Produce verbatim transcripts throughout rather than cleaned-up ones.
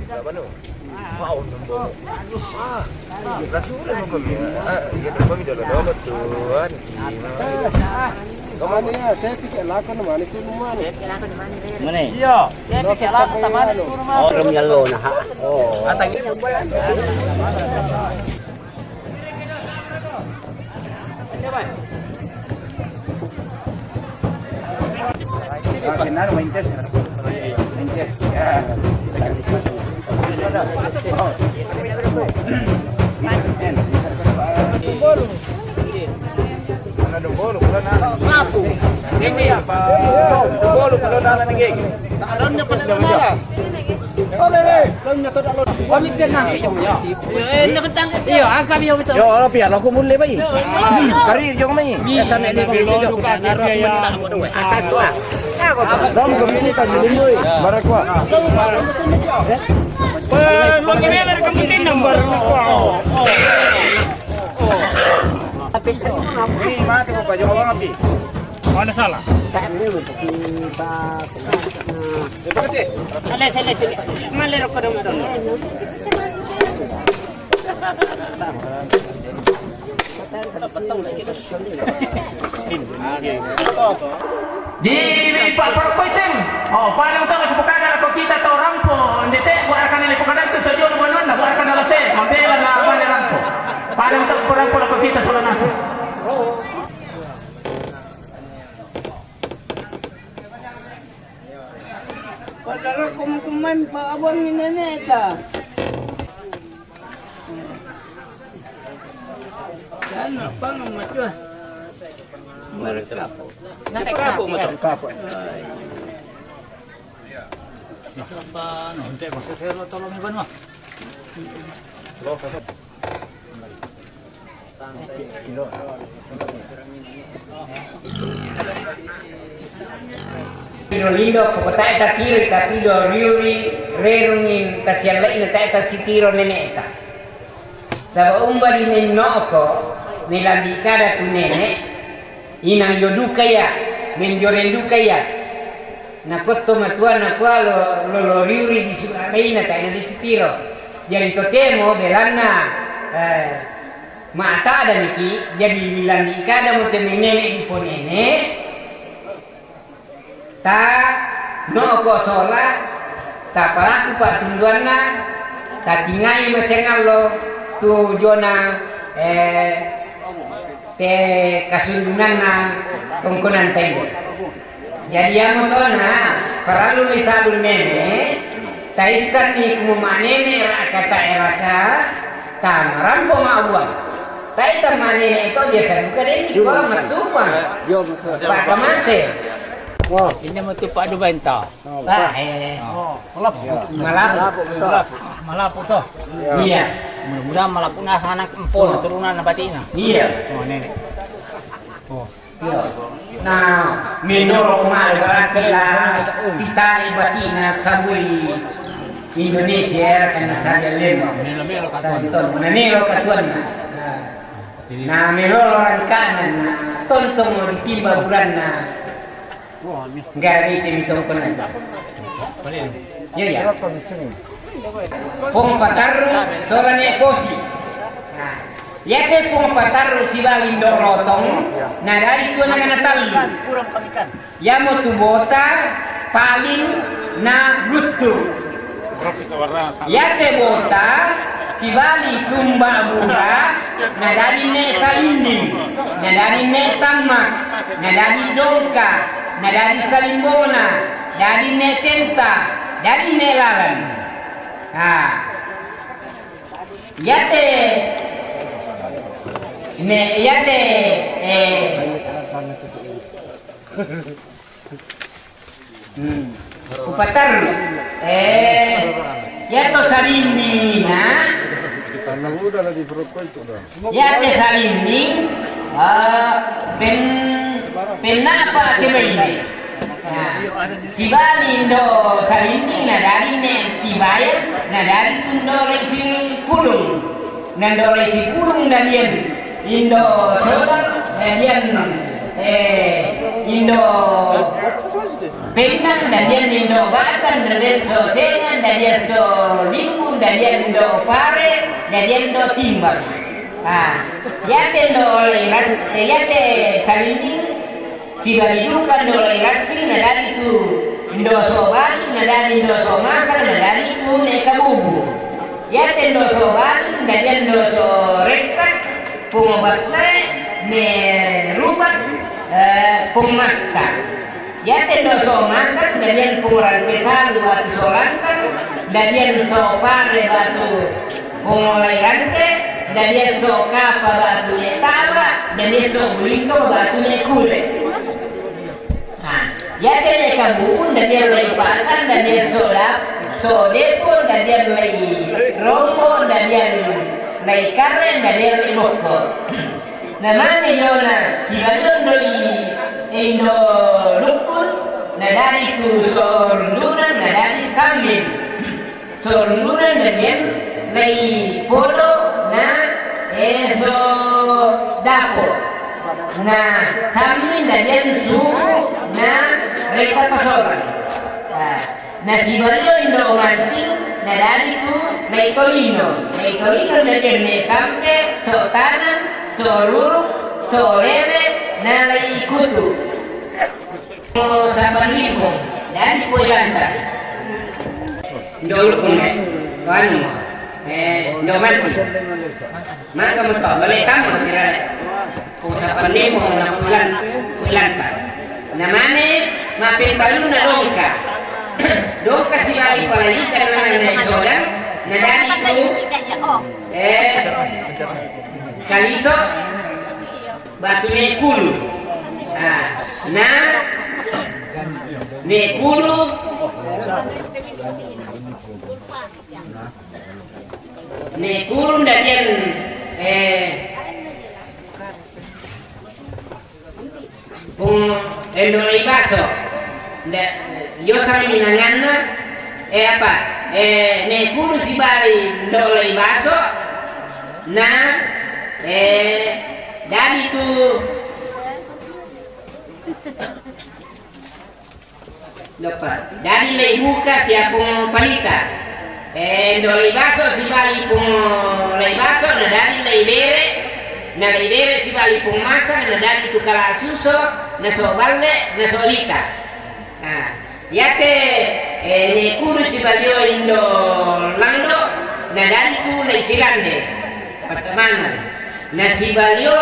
Apa nu? Wow, nembong. Ah, Rasul nembong ya. Ah, iya, nembong di dalam dompet, Tuhan. Kamu ya, saya pikir lakon mana itu rumah nih. Mana? Iya. Saya pikir lakon mana itu rumah. Oh, rum yalo nah. Oh. Atang. Iyo, angkat iyo betul. Yo, ala pia lo ko mulle bai. Kari jong mai. Asal ni ko betul. Asal tu ah. Rom ko bini kan bini boy. Barakwa. Pe, mau gimana kamu tin nomor? Ini mati ko pa jong api. Mana salah? Sele, sele, sele. Male roko dong, dong. Di Pak Prokoisem. Oh, padang tau lagi pukada lako kita tau rampo. Ndete buat rakan ini pukada tu tujuan buat nona buat rakan dalam se. Mambela na mane rampo. Padang tau rampo lako kita salah nasi. Padahal kum-kuman pa abang ini neta. Sana pang matua. Mereka. Mereka. Isapa no, ente masih saya lo tolong iban mah. Tiro lindo ko taeta tiro, ta tiro riuri rerungin tasian laina taeta sitiro neneta. Saba umba di nenoko, ni lambi kada tu nene, inang yo duka ya, men joren duka ya. Na kotto matua na kua lo, lo, lo riuri di sura laina taena di sitiro. Jadi totemo belanna, eh, mata ada niki, jadi lambi kada mo teme nene ipo nene. Ta noko sola, ta palaku patunduanna, ta tingai masengallo tu jona, eh, pe kasundunanna tongkonan tende. Jadi amo tona paralu ni salun nene, taissan ni kumu manene raka ta eraka, ta marampo ma uang. Taissan manene to biasa buka deh ni kua masuk uang. Pak Kamase. Ini mau tupak dua bentah. Pak, eh. Malapu. Malapu. Malapu to. Iya. Mudah-mudahan malapu na sana empol turunan na batina. Iya. Oh, nenek. Oh. Iya. Na menoro male barakela titani batina sabui Indonesia kan saja lema. Melo-melo katuan. Na melo katuan. Na melo orang kanan. Tontong ditimba buranna. Nggak ada itu di tongkon. Iya, iya. Pung patarru, torane posi. Nah, yate pung patarru tibaling do rotong, na dari tu na tallu. Yamo tu bota paling na guttu. Yate bota kibali tumba buka, na dari ne salinding, na dari ne tamma, na dari dongka, na dari salimbona, dari ne tenta, dari ne lalan. Ha. Yate ne yate eh Hmm. Upatar. Eh, yato salinding na. Yate salinding, eh, pen, pen apa ke bayi? Nah, kibali indo salinding na dari ne tibae, na dari tundo resi pulung. Nando resi pulung dalian indo solar dalian eh indo Pennang, dadian indo' batan, dadian so sengan, dadian so limbung, dadian indo' pare, dadian indo' timbang. Ah, iate indo' lai ras-, eh, iate salinning, sibali duka indo' lai rassing, nadadi tu indo' so bali, nadadi indo' so masang, nadadi tu ne kabubu. Iate indo' so bali, dadian indo' so rekka', pong obatte, ne rubat, eh, pong matta. Iate indo' so masang, dadian pong rante salu batu so lantang, dadian so pare batu pong lai rante, dadian so kapa batu ne taba, dadian so bulingkong batu ne kule. Nah, iate ne kabubu, dadian lai pasang, dadian so dap-, so depol, dadian lai rombo, dadian lai karre, dadian lai bokko. Namane Yona, sibali indo' i, indo' lukkun, nadadi tu so rundunan, nadadi Sammin. So rundunan dadian lai polo na, eh, so dapo. Na Sammin dadian subu na rekka' pasolang. Ah, na sibali indo' manting, nadadi tu lai tolino. Lai tolino dadian ne sampe, so tanang, so ruruk, so lele, na lai kutu. Oh, saban limo, dadi poilanta. Indo' lukkun, eh, anu, eh, indo' manting. Maka muto, bale tamma kira. Ko sapan limo na pulan, pulanta. Namane, mapentallunna dongka. Dongka sibali palaika na manne soda, nadadi tu, eh, kaliso, batu ne kulu. Ah, na ne kulu. Ne kulu dadian, eh, pong, eh, indo' lai baso. Nda, iyo sami nanganna, eh, apa? Eh, ne kulu sibali indo' lai baso. Na, eh, dadi tu Doppa. Dadi lai buka sia pong palita. Eh, indo' lai baso sibali pong lai baso, na dadi lai bere, na lai bere sibali pong masang, na dadi tu kalasuso, na so balle, na so lita. Ah, iate, eh, ne kulu sibalio indo' lando, na dadi tu lai sirande. Pertemanan. Na sibalio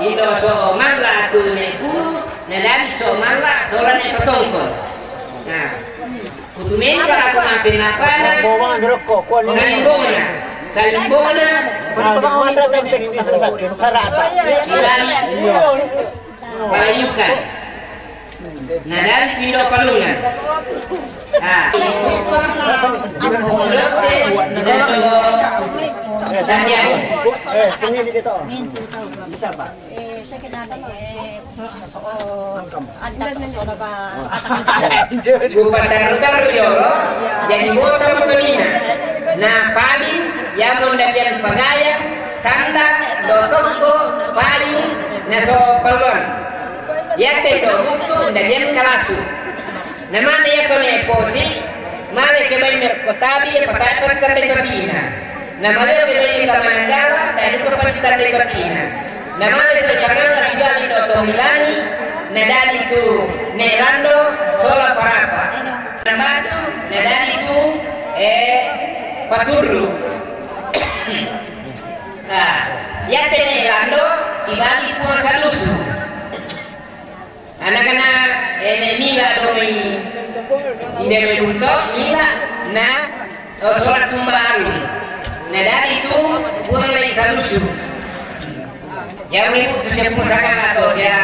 indo' so malla tu ne kulu, na dadi so malla sola ne patongkol. Nah, kutumengka lako mape-mapana, kalimbongna, kalimbongna, palayukan. Nadadi tu indo' palungan. Ah. Kupataru-taru jolo, jadi bota motonina. Na paling, yamo dadian pagaya, sanda, dotokko, paling, na so palluang. Iate do buttu dadian kalasu. Na mane iatu ne posi, male ke bai merkotabi, patae perkate patina. Na male ke bai ka mananggala, tae duka pati tande patina. Na male se kamana sibali do tomilani, na dadi tu ne lando, sola parapa. Na batu, na dadi tu, eh, paturru. Nah, iate ne lando, sibali pun salusu. Anak-anak, eh, ne mila do mai, inde mai bunto, mila, na, oh, sola tumba alu. Na dadi tu, buang lai salusu. Jam ribut tu sia pung sakana to, sia.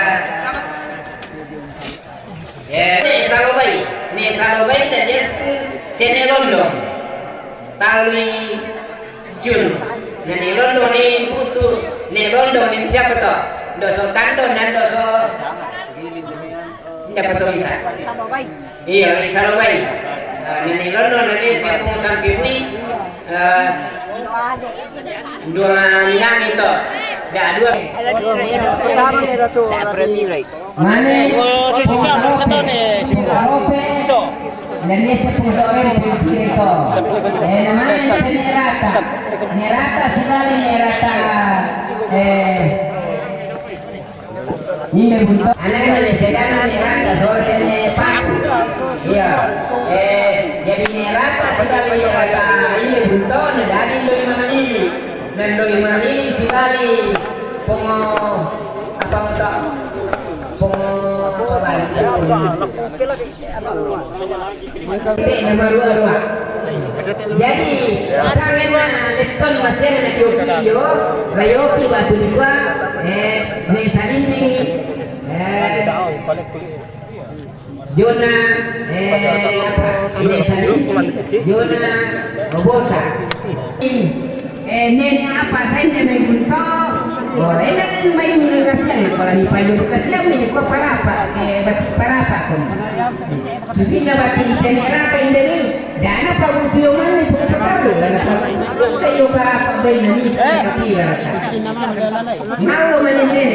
Ya, ne salobai, ne salobai na jes, sia ne londo. Talui Jun. Na ne londo ne butu, ne londo ne siapa to? Ndo so tando, na ndo so. Siapa to bisa? Iya, ne salobai. Ah, na ne londo na ne sia pung sampi bui. Ah, dua nani to. Da dua. Mane? Oh, sisi siapa kata ne? Arope, dan dia sepuluh orang itu. Eh, namanya Senerata. Nerata, si Bali Nerata. Eh, ini buntu. Anak-anak ni sedang Nerata, sore sini Pak. Iya. Eh, jadi Nerata, si Bali Nerata. Ini buntu, nah, dari Indo Imam ini. Dan Indo Imam ini si Bali. Pongo, apa enggak? Pongo, apa balik? Jadi, pasangan na Lefton Masiana na Kyoki yo, Rayoki batu dua, eh, ne salinding, eh, Jona, eh, apa? Ne salinding, Jona, Obota. Eh, nen apa saja nen bunto. Oh, enak nen main kasihan, kalau di payung kasihan nih, kok parapa, eh, bati parapa kok. Susi na bati seni rapa indeni. Dana pagu tio mani pun petaru. Dana pagu tio parapa ben ni. Tapi rasa. Malu mani nen.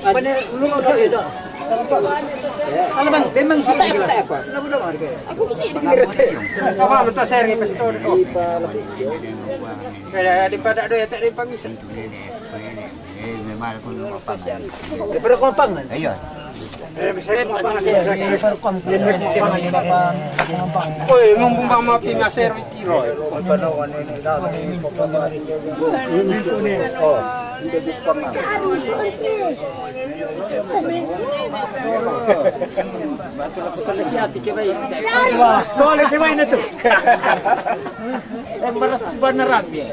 Apa ni? Ulung apa ni? Alam bang, memang sih. Aku bisa di kira. Apa betul saya ni pastor? Kaya di pada doa tak ada pangis. Daripada kompang kan? Iya. Oi, mumpung mama pina seri kiro. Oh, kalau siapa ke baik. Wah, kalau siapa ini tu? Embarrass beneran dia.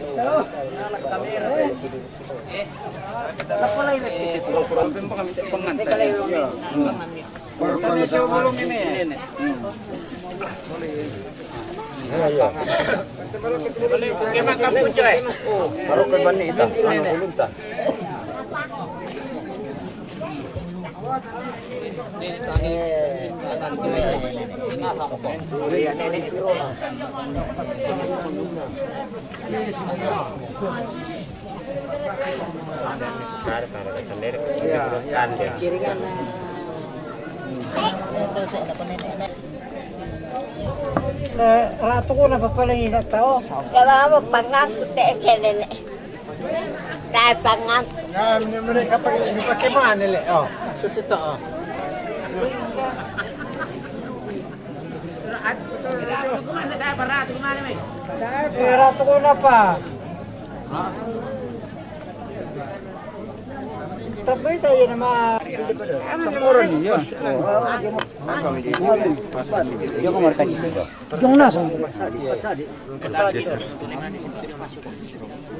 Ratu ko na papaling ina tao. Kalau mau pangaku tak selene. Tatangan. Ya, mereka pakai, ini pakai mana le? Oh, susito, oh. Eh, ratu ko na pa. Tapi tayo na ma. Sa oras niya. Hindi ako markas dito. Yung nasa.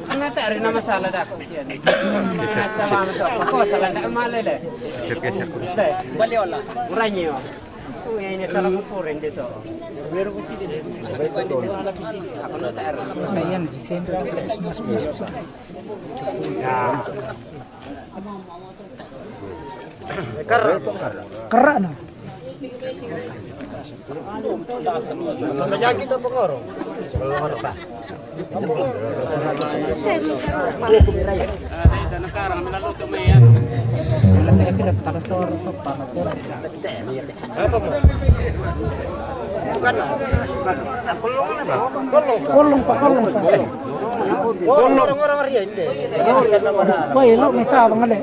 Ang ata rin na masala da ko siya. Geser, geser. Ako, sala da, malele. Geser, geser ko. Baliola. Uranyo. Kung ngayon, sala ko po rin dito. Meron ko siya dito. Ako na tayo. Ayan, December. Kara. Kara na. Sa jagi to, pangoro. Kulong pa, kulong pa. Kulong. Wah, lo may tabang ali.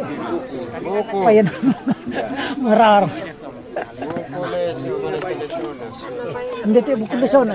Payan. Marar. Hindi tayo bukod sa una.